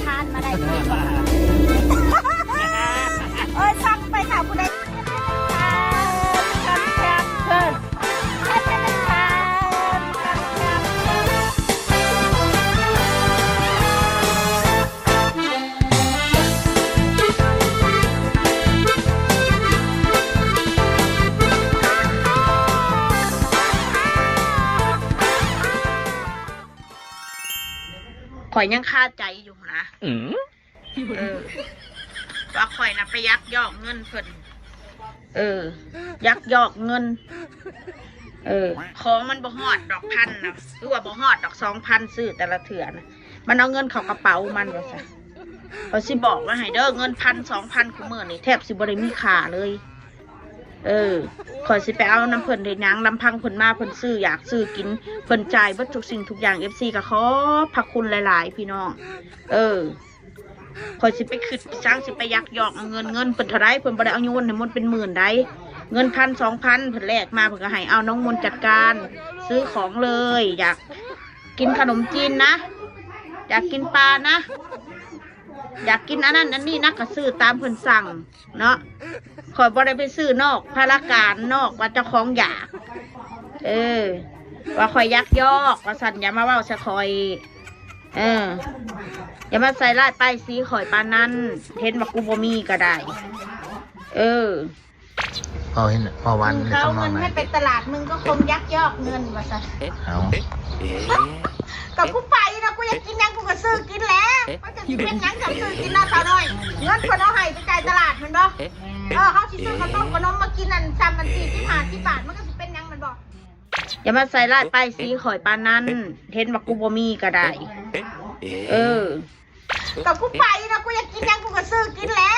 ທານມາໄດ້ ໂອ້ຍ ສັ່ງໄປຖ້າຜູ້ໃດ ຂ້ອຍຍັງຄາໃຈຢູ່ຫັ້ນນະ ອືມ ເອີ ວ່າຂ້ອຍນະໄປຍັກຍອກເງິນເພິ່ນ ເອີ ຍັກຍອກເງິນ ເອີ ຂອງມັນບໍ່ຮອດດອກພັນນະ ຫຼືວ່າບໍ່ຮອດດອກສອງພັນ ຊື້ແຕ່ລະເທື່ອນະ ມັນເອົາເງິນເຂົ້າກະເປົາມັນວ່າຊັ້ນ. ຂ້ອຍຊິບອກວ່າໃຫ້ເດີ ເງິນພັນສອງພັນ ຄຸມື້ນີ້ແທບຊິບໍ່ໄດ້ມີຄ່າເລີຍ. ເອີ ຂ້ອຍຊິໄປເອົານຳເພິ່ນເຮັດຫຍັງ? ລຳພັງເພິ່ນມາ ເພິ່ນຊື້ຢາກຊື້ກິນ ເພິ່ນຈ່າຍເບິດທຸກສິ່ງທຸກຢ່າງ. ເອັຟຊີ ກໍຂອບພະຄຸນຫຼາຍໆ ພີ່ນ້ອງ ເອີ ຂ້ອຍຊິໄປຄິດໄປຊັງ ຊິໄປຍັກຍອກເອົາເງິນ ເງິນເພິ່ນເທົ່າໃດ? ເພິ່ນບໍ່ໄດ້ເອົາໂຍນໃຫ້ມົນເປັນໝື່ນໃດ ເງິນພັນສອງພັນ ເພິ່ນແລກມາ ເພິ່ນກໍໃຫ້ເອົາ ນ້ອງມົນຈັດການຊື້ຂອງເລີຍ ຢາກກິນຂະໜົມຈີນນະ ຢາກກິນປານະ ຢາກກິນອັນນັ້ນອັນນີ້ນະ ກໍຊື້ຕາມເພິ່ນສັ່ງເນາະ. ຂ້ອຍບໍ່ໄດ້ໄປຊື້ນອກພາລະການ ນອກວ່າເຈົ້າຂອງຢາກ ເອີ ວ່າຂ້ອຍຍັກຍອກວ່າຊັ້ນ ຢ່າມາເວົ້າໃສ່ຂ້ອຍ ເອີ ຢ່າມາໃສ່ຮ້າຍປ້າຍສີຂ້ອຍປານນັ້ນ ເຫັນວ່າກູບໍ່ມີກໍໄດ້ ເອີ. ພໍເຫັນ ພໍວານ ເຂົາເອົາເງິນໃຫ້ໄປຕະຫຼາດ ມຶງກໍຄົງຍັກຍອກເງິນວ່າຊັ້ນ ເອົາ ກໍກູໄປນະ ກູຢາກກິນຫຍັງ ກູກໍຊື້ກິນແຫຼະ ມັນກໍຊິເປັນຫຍັງ ກໍຊື້ກິນເນາະ ສາວນ້ອຍ ເງິນເພິ່ນເອົາໃຫ້ໄປຈ່າຍຕະຫຼາດແມ່ນບໍ່? ເອີ ເຮົາຊິຊື້ເຂົ້າຕົ້ມຂະໜົມມາກິນ ອັນ ຊຳ ອັນ ສີ່ສິບ ຫ້າສິບບາດ ມັນກໍຊິເປັນຫຍັງແມ່ນບໍ່? ຢ່າມາໃສ່ຮ້າຍປ້າຍສີຂ້ອຍປານນັ້ນ ເຫັນວ່າກູບໍ່ມີກໍໄດ້ ເອີ. ກໍກູໄປນະ ກູຢາກກິນຫຍັງ ກູກໍຊື້ກິນແຫຼະ